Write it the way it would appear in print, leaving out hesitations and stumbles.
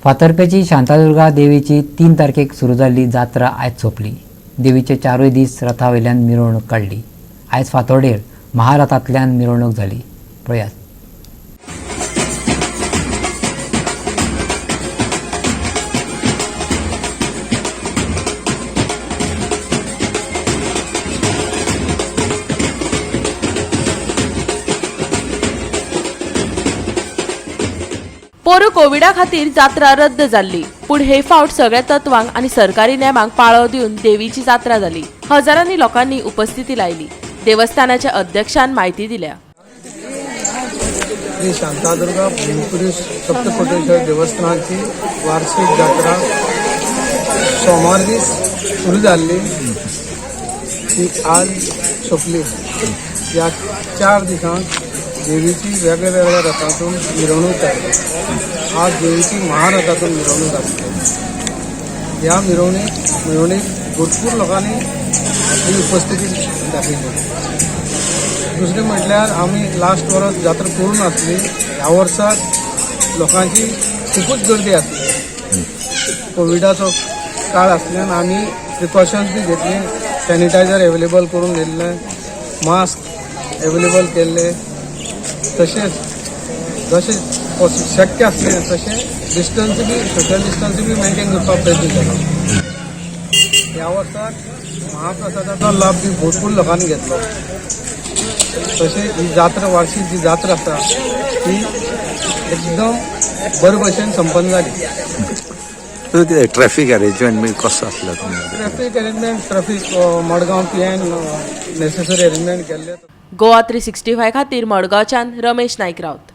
फातर्पेची शांतादुर्गा देवीची 3 तारखेक सुरू जाल्ली जात्रा आयज सोंपली. देवीचे 4 दीस रथा वयल्यान मिरवणूक काडली. आयज फांतोडेर महारथांतल्यान मिरवणूक जाली. पळयात. पोरूं कोविडा खातीर जात्रा रद्द जाल्ली, पूण हे फावट सगळ्या तत्वांक आनी सरकारी नेमांक पाळो दिवन देवीची जात्रा जाली. हजारांनी लोकांनी उपस्थिती लायली. देवस्थानाच्या अध्यक्षान म्हायती दिल्या. श्री शांतादुर्गा भीमपुरी सप्तकोटेश्वर देवस्थानाची वार्षिक जात्रा सोमार दीस सुरू जाल्ली, ती आज सोंपली. ह्या 4 दिसांक देवीची वेगळ्या वेगळ्या रथांतून मिरवणूक जाली. आज देवीची महारथातून मिरवणूक आसली. ह्या मिरवणीक भरपूर लोकांनी आपली उपस्थिती दाखयली. दुसरें म्हटल्यार आमी लास्ट वर्स जात्रा करूंक नासली. ह्या वर्साक लोकांची खुबूच गर्दी आसली. कोविडाचो काळ आसल्यान आमी प्रिकॉशन्स बी घेतली. सॅनिटायझर एवेलेबल करून दिल्ले, मास्क एवेलेबल केल्ले, तशेंच जशें शक्य आसलें तशें डिस्टन्स बी, सोशल डिस्टन्स बी मेंटेन करपाक प्रयत्न केलो. ह्या वर्साक महाप्रसादाचो लाभ बी भरपूर लोकांनी घेतलो. तशें ही जात्रा, वार्षिक जी जात्रा आसा, ती एकदम बरे भशेन संपन्न जाली. ट्रॅफिक अरेंजमेंट बी कसो आसलो तुमगे? Traffic arrangement, traffic Madgaon PN necessary arrangement केल्ले. गोवा 365 खातीर मडगांवच्यान रमेश नायक राऊत.